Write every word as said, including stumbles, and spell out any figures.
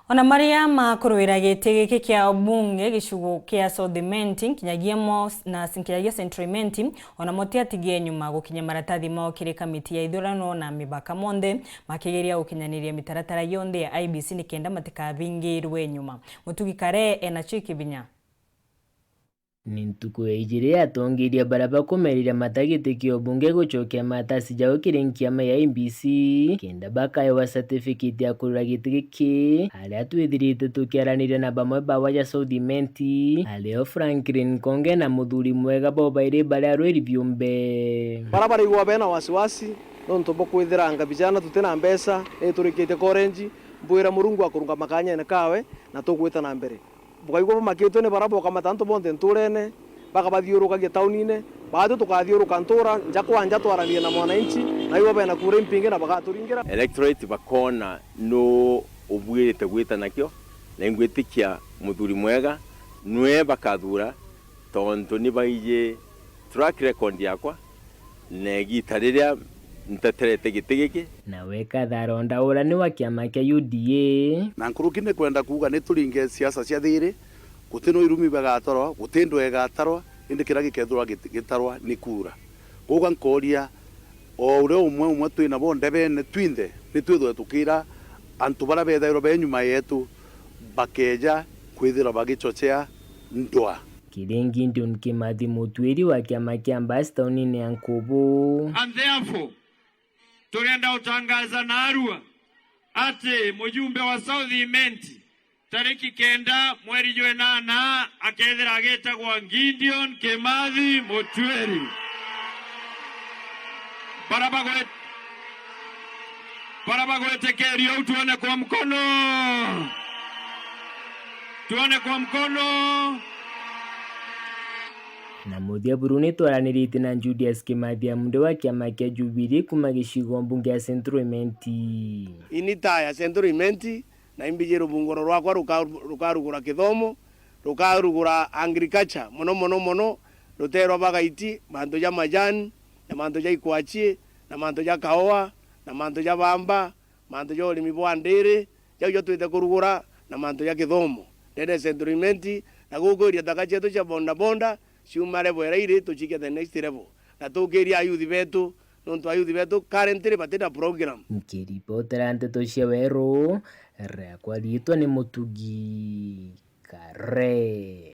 Ona maria makuruira giti giki kia ubunge gicigo kia South Imenti, nkinyagia mo na nkinyagia Central Imenti, ona mo ti atigie nyuma gukinyia maratathi mao kiri kamiti ya ithurano na mibaka monthe, makigeria gukinyaniria mitaratara yonthe ya I B C nikenda matikabingirwe nyuma. Mutugi Kare ena cio ikibinya. Ni ntuku ya ijiri atongeria baria bakumeriria matagiti kia ubunge gucokia matasi jao kiri nkiama ya I B C, kenda bakaewa certificate ya kurura giti giki, aria twithirite tukiaraniria na bamwe bawa ja South Imenti, ario Franklin Konge na Muthuri Mwega, bo bairi baria rwiri biumbe. Bara baraigua bena wasiwasi nontu bwa kwithira anga vijana tutina mbeca, ni turikitie college, mbwira Murungu akurunga makanyene kawe na tugwita na mbere. Bukaigua bumakitwe ni bara bokamata antu bonthe nturene, bakabathiurukagia taunine, baatwi tukathiuruka ntura nja kwa nja twaranirie na mwananchi, na ibo bena kura impingi na bagaturingira. Electorate bakona nu ubuirite gwita nakio, na ingwitikia Muthuri Mwega nwe bakathura, tontu ni baiji track record yakwa, na igita riria nteterete giti giki. Nawe Kathara Ondaura ni wa kiama kia U D A. Na nkuruki ni kwenda kuuga ni turinge siasa cia thiiri, guti no irumi bagatarwa, guti ndwaa igatarwa, indi kiria gikethirwa git-, gitarwa ni kuura. Kuuga nkoria, o uria umwe umwe twi nabo ndebene twinthe, ni twithwe tukira antu baria bethairwa be nyuma yetu bakeja kwithirwa bagichochea ndwaa. Kiri Gideon Kimathi, mutuiri wa kiama kia Mbasi taunine ya Nkubu. And therefore, turenda gutangaza narua ati mujumbe wa South Imenti, tariki kenda mweri jwa inana, akethira agitagwa Gideon Kimathi Mutuiri. Bara bagwit-, bara bagwitikiria uu tuone kwa mkono. Tuone kwa mkono. Na muthia buru ni twaraniritie na Julius Kimathi Amunde wa kiama kia Jubilee kuma gicigo mbunge ya Central Imenti. Ini ta ya Central Imenti, na imbiji rubunguro rwakwa ruka-, rukarugura kithomo, rukarugura agriculture, mono mono mono, ruterwa bagaiti, mantu ja majani, na mantu ja ikwachi, na mantu ja kaoa, na mantu ja bamba, mantu ja urimi bwa ndiri, jau jo twite kurugura, na mantu ja kithomo. Ndene Central Imenti, na guku iria taka cietu cia bonda bonda, ciuma level iria iri, tucikie the next level. Na tukiria ayuthi betu, nontu ayuthi betu currently batina program. Nkiripotera nteto cia Weru, riakwa riitwa ni Mutugi Kare.